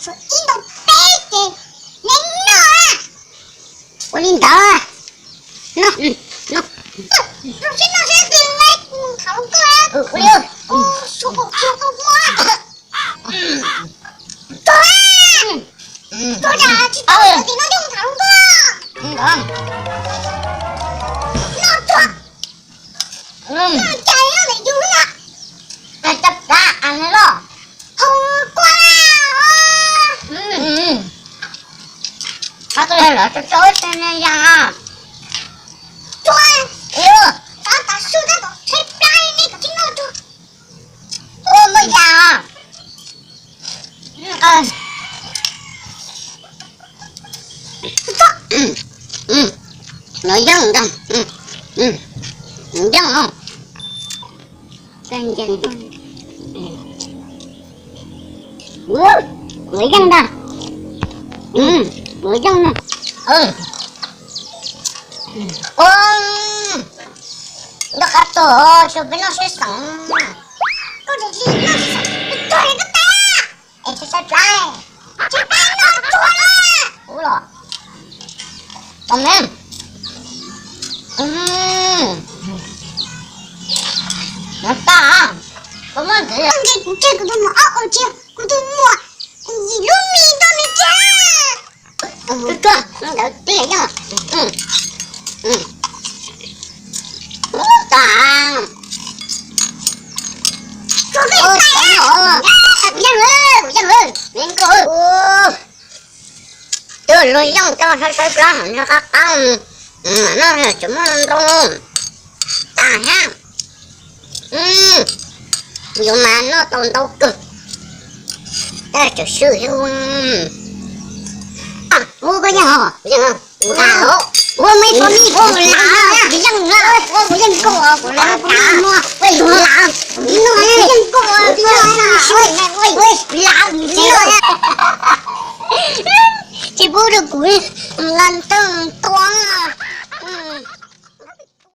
Ib nto peb ces neb noj. Ua li ntawd. Noj, noj. Noj seb noj seb tus neb thaum koj. Ua li. Tsuag, tsuag, tsuag, tsuag. Tsuag, tsuag, tsis tau, tsis tau, tsis tau, thaum koj. Noj tsuag. Noj cas noj ntawm yus no. Cas cas cas los. Hau kua la. Qhov koj los tso tso ib teg ne yog. Tsuag. Tav tav su tab tom tshaib plab ne kom tsis noj tsuag. Ua muaj yam os. Los yeej ntag. Los yeej os. Los yeej ntag. Los yeej no. Ua, noj qab tuag, peb noj seb xeem. Koj tsis noj seb xeem, tuag li koj teb. Es tshaib tshaib plab, tshaib plab noj tsuag na. Ub los. Tau me. Nov tas, koj muaj ntxiv. Kuv tseg kuv tus muam ob ua tsiag, kuv tus muam yim lub mis rau nws tsiag. Tuag ntawd tiag yog. Tas. Yeej, yeej, yeej. Twb los yeej coj sawv sawv plab no qab qab, no tseem muaj ntau tas thiab. Yuav mas noj tau ntau kawg, tab tseem swb thiab. Ua koj yeej os, yeej os. Ua me tua me, ua kuv lam, kuv yeej, ua kuv yeej koj, kuv lam tas, ua kuv lam, kuv yeej koj, kuv lam, kuv lam. Tsis pub rau kuv lam tau tua.